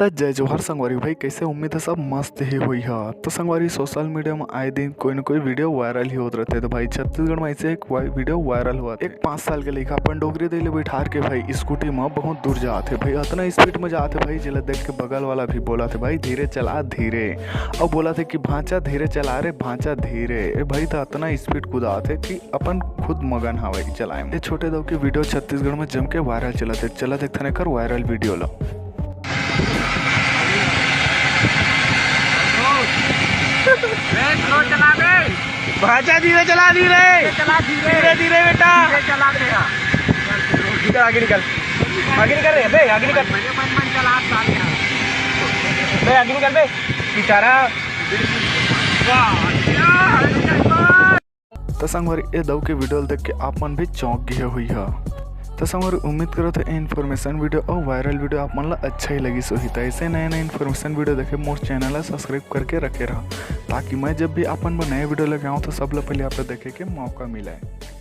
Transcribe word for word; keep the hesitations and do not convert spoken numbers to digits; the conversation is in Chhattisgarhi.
जय जोहार संगवारी भाई, कैसे? उम्मीद है सब मस्त ही होई हा। तो संगवारी, सोशल मीडिया में आए दिन कोई न कोई वीडियो वायरल ही होत रहते। तो भाई, छत्तीसगढ़ में ऐसे एक वीडियो वायरल हुआ था। एक पाँच साल के लइका अपन डोकरी दे ले बैठार के भाई स्कूटी में बहुत दूर जात है भाई, अतना स्पीड में जात है भाई, जेला देख के बगल वाला भी बोला थे, "भाई धीरे चला, धीरे।" और बोला थे कि "भांचा धीरे चला रे, भांचा धीरे।" ए भाई, तो अतना स्पीड कुदात है कि अपन खुद मगन हावय चलाए में। ये छोटे दव के वीडियो छत्तीसगढ़ में जम के वायरल चलत है। चला देखथन एकर वायरल वीडियो ला। भांचा धीरे चला, धीरे। चला धीरे। धीरे, धीरे बेटा। धीरे चला बेटा। निकल, आगे निकल। आगे निकल रे, बे, आगे निकल। बड़े मन मन चला साले। बे, आगे निकल बे। बेचारा। तो संगवारी, ए दव के वीडियो देख के आप मन भी चौंक गए हुई हा। तो संगवारी, उम्मीद करत है इन्फॉर्मेशन वीडियो और वायरल वीडियो आप मन ला अच्छा ही लगिस होही। तो ऐसे नए नए इन्फॉर्मेशन वीडियो देखे मोर चैनल ला सब्सक्राइब करके रखे रहा, ताकि मैं जब भी आप मन बर नए वीडियो लेके आऊँ तो सब ले पहले आप ला देखे के मौका मिले।